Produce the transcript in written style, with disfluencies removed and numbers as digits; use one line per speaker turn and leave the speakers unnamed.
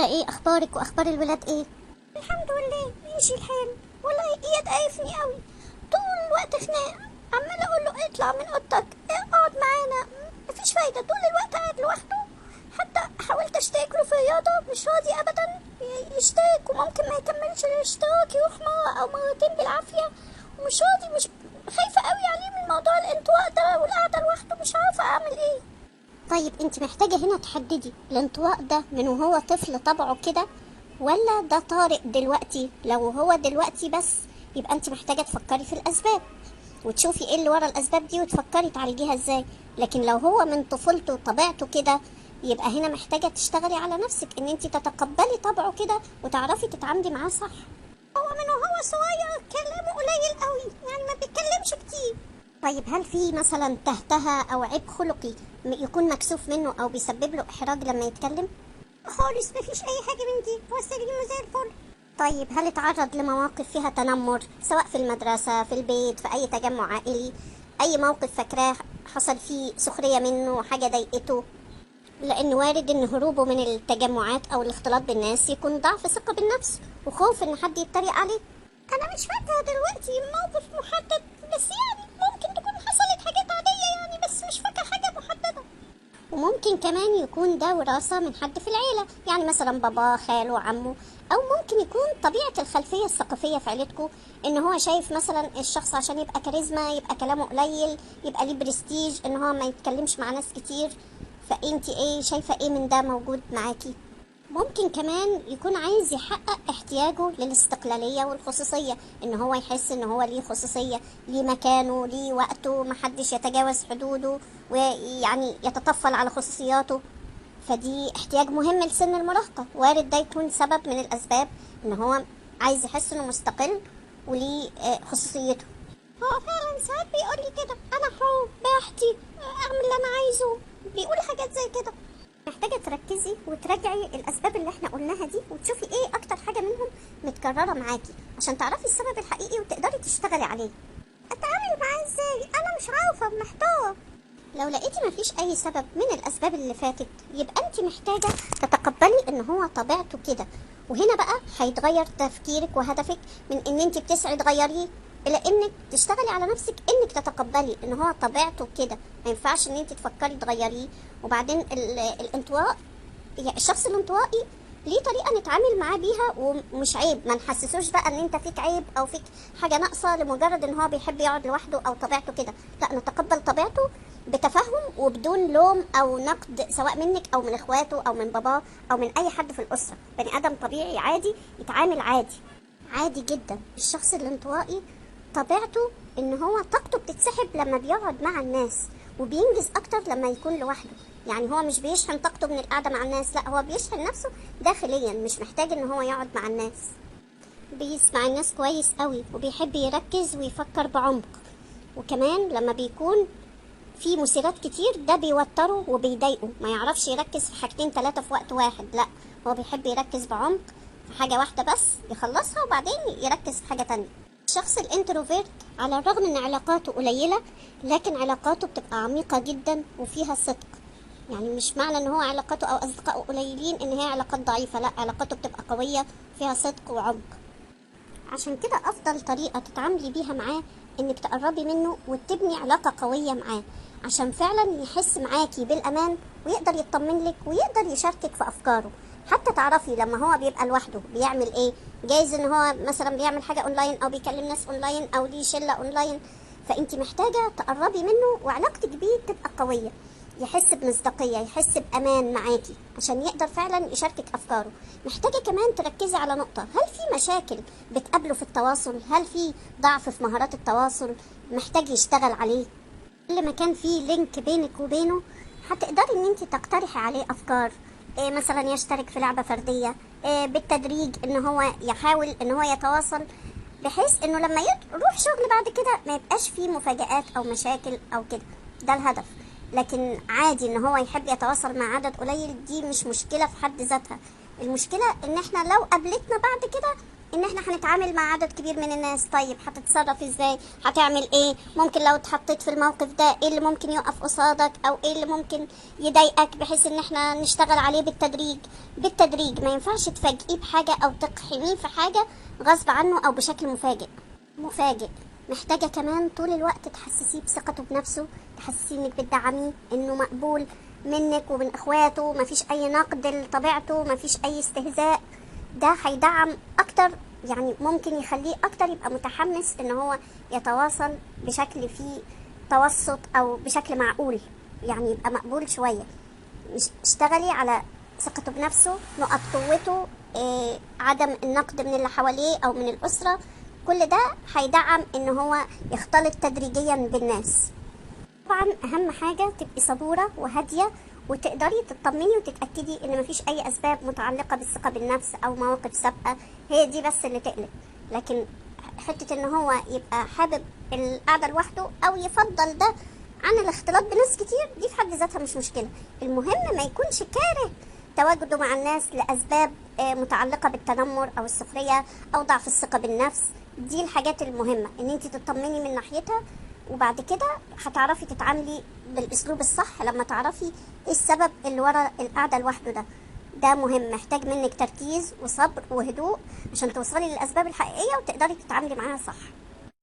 عامله ايه؟ اخبارك واخبار الولاد ايه؟ الحمد لله ماشي الحال. والله اياد قايفني قوي طول الوقت، خناق، عماله اقول له اطلع من اوضتك، اقعد معانا، مفيش فايده، طول الوقت قاعد لوحده. حتى حاولت اشترك له في رياضة مش راضي ابدا يشترك، وممكن ما يكملش الاشتراك، يروح مرة او مرتين بالعافيه، ومش راضي. مش خايفة قوي عليه من موضوع الانطواء ده والقعده لوحده، مش عارفه اعمل ايه. طيب انت محتاجه هنا تحددي الانطواء ده من وهو طفل طبعه كده، ولا ده طارئ دلوقتي؟ لو هو دلوقتي بس يبقى انت محتاجه تفكري في الاسباب وتشوفي ايه اللي ورا الاسباب دي وتفكري تعالجيها ازاي. لكن لو هو من طفولته طبيعته كده، يبقى هنا محتاجه تشتغلي على نفسك ان انت تتقبلي طبعه كده وتعرفي تتعاملي معاه صح. هو من وهو صغير كلامه قليل قوي، يعني ما بيتكلمش كتير. طيب هل في مثلا تهتها او عيب خلقي يكون مكسوف منه او بيسبب له احراج لما يتكلم؟ خالص مفيش اي حاجة من دي، هو سليم وزي الفل. طيب هل اتعرض لمواقف فيها تنمر، سواء في المدرسة، في البيت، في اي تجمع عائلي؟ اي موقف فاكراه حصل فيه سخرية منه، حاجة ضايقته؟ لان وارد ان هروبه من التجمعات او الاختلاط بالناس يكون ضعف ثقة بالنفس وخوف ان حد يتريق عليه. انا مش فاكره دلوقتي موقف محدد، بس يعني ممكن تكون حصلت حاجات عادية يعني، بس مش فاكره حاجة محددة. وممكن كمان يكون ده وراثه من حد في العيلة، يعني مثلا باباه، خاله، عمه، او ممكن يكون طبيعة الخلفية الثقافية في عيلتكم، ان هو شايف مثلا الشخص عشان يبقى كاريزما يبقى كلامه قليل، يبقى ليه برستيج، ان هو ما يتكلمش مع ناس كتير. فانتي ايه شايفه ايه من ده موجود معاكي؟ ممكن كمان يكون عايز يحقق احتياجه للاستقلالية والخصوصية، ان هو يحس ان هو ليه خصوصية، ليه مكانه، ليه وقته، محدش يتجاوز حدوده ويعني يتطفل على خصوصياته. فدي احتياج مهم لسن المراهقة، وارد ده يكون سبب من الاسباب ان هو عايز يحس انه مستقل وليه خصوصيته. هو فعلا ساعات بيقول لي كده، انا حر براحتي، اعمل اللي انا عايزه، بيقول حاجات زي كده. محتاجة تركزي وتراجعي الأسباب اللي احنا قلناها دي، وتشوفي ايه أكتر حاجة منهم متكررة معاكي عشان تعرفي السبب الحقيقي وتقدري تشتغلي عليه. أتعامل معاه ازاي؟ أنا مش عارفة، محتارة. لو لقيتي مفيش أي سبب من الأسباب اللي فاتت، يبقى انت محتاجة تتقبلي إن هو طبيعته كده. وهنا بقى هيتغير تفكيرك وهدفك من إن انت بتسعي تغيريه إلى إنك تشتغلي على نفسك إنك تتقبلي إن هو طبيعته كده. ما ينفعش إن انت تفكري تغيريه. وبعدين الانطواء، يعني الشخص الانطوائي ليه طريقة نتعامل معاه بيها، ومش عيب، ما نحسسوش بقى إن انت فيك عيب أو فيك حاجة ناقصة لمجرد إن هو بيحب يقعد لوحده أو طبيعته كده. لا، نتقبل طبيعته بتفهم وبدون لوم أو نقد، سواء منك أو من إخواته أو من باباه أو من أي حد في الأسرة. بني آدم طبيعي عادي، يتعامل عادي، عادي جدا. الشخص الانطوائي طبيعته إن هو طاقته بتتسحب لما بيقعد مع الناس، وبينجز أكتر لما يكون لوحده. يعني هو مش بيشحن طاقته من القعدة مع الناس، لا هو بيشحن نفسه داخليا، مش محتاج إن هو يقعد مع الناس. بيسمع الناس كويس قوي، وبيحب يركز ويفكر بعمق. وكمان لما بيكون في مثيرات كتير ده بيوتره وبيضايقه، ما يعرفش يركز في حاجتين تلاتة في وقت واحد، لا هو بيحب يركز بعمق في حاجة واحدة بس يخلصها وبعدين يركز في حاجة تانية. الشخص ال introvert على الرغم ان علاقاته قليلة، لكن علاقاته بتبقى عميقة جدا وفيها صدق. يعني مش معنى ان هو علاقاته او اصدقائه قليلين ان هي علاقات ضعيفة، لا علاقاته بتبقى قوية فيها صدق وعمق. عشان كده افضل طريقة تتعاملي بيها معاه انك تقربي منه وتبني علاقة قوية معاه، عشان فعلا يحس معاكي بالامان ويقدر يطمن لك ويقدر يشاركك في افكاره. حتى تعرفي لما هو بيبقى لوحده بيعمل ايه، جايز ان هو مثلا بيعمل حاجة اونلاين او بيكلم ناس اونلاين او ليه شلة اونلاين. فانت محتاجة تقربي منه وعلاقتك بيه تبقى قوية، يحس بمصداقية، يحس بأمان معاكي عشان يقدر فعلا يشاركك أفكاره. محتاجة كمان تركزي على نقطة، هل في مشاكل بتقابله في التواصل؟ هل في ضعف في مهارات التواصل محتاج يشتغل عليه؟ كل ما كان في link بينك وبينه هتقدري ان انت تقترحي عليه أفكار، إيه مثلا يشترك في لعبة فردية، إيه بالتدريج ان هو يحاول ان هو يتواصل، بحيث انه لما يروح شغل بعد كده ما يبقاش فيه مفاجآت او مشاكل او كده. ده الهدف. لكن عادي ان هو يحب يتواصل مع عدد قليل، دي مش مشكلة في حد ذاتها. المشكلة ان احنا لو قابلتنا بعد كده ان احنا هنتعامل مع عدد كبير من الناس. طيب هتتصرف ازاي؟ هتعمل ايه؟ ممكن لو اتحطيت في الموقف ده ايه اللي ممكن يقف قصادك او ايه اللي ممكن يضايقك، بحيث ان احنا نشتغل عليه بالتدريج. بالتدريج، ما ينفعش تفاجئيه بحاجة او تقحميه في حاجة غصب عنه او بشكل مفاجئ. محتاجة كمان طول الوقت تحسسيه بثقته بنفسه، تحسسيه انك بتدعميه، انه مقبول منك ومن اخواته، مفيش اي نقد لطبيعته، مفيش اي استهزاء. ده هيدعم اكتر، يعني ممكن يخليه اكتر يبقى متحمس ان هو يتواصل بشكل فيه توسط او بشكل معقول، يعني يبقى مقبول شوية. مش اشتغلي على ثقته بنفسه، نقط قوته، عدم النقد من اللي حواليه او من الاسرة. كل ده هيدعم ان هو يختلط تدريجيا بالناس. طبعا اهم حاجة تبقي صبورة وهادية، وتقدري تطمني وتتأكدي ان مفيش اي اسباب متعلقة بالثقة بالنفس او مواقف سابقة، هي دي بس اللي تقلق. لكن حتة ان هو يبقى حابب القعدة لوحده او يفضل ده عن الاختلاط بناس كتير، دي في حد ذاتها مش مشكلة. المهم ما يكونش كاره تواجده مع الناس لأسباب متعلقة بالتنمر أو السخرية أو ضعف الثقة بالنفس. دي الحاجات المهمة إن أنت تطمني من ناحيتها، وبعد كده هتعرفي تتعاملي بالأسلوب الصح لما تعرفي إيه السبب اللي ورا القعدة لوحده. ده مهم، محتاج منك تركيز وصبر وهدوء عشان توصلي للأسباب الحقيقية وتقدري تتعاملي معاها صح.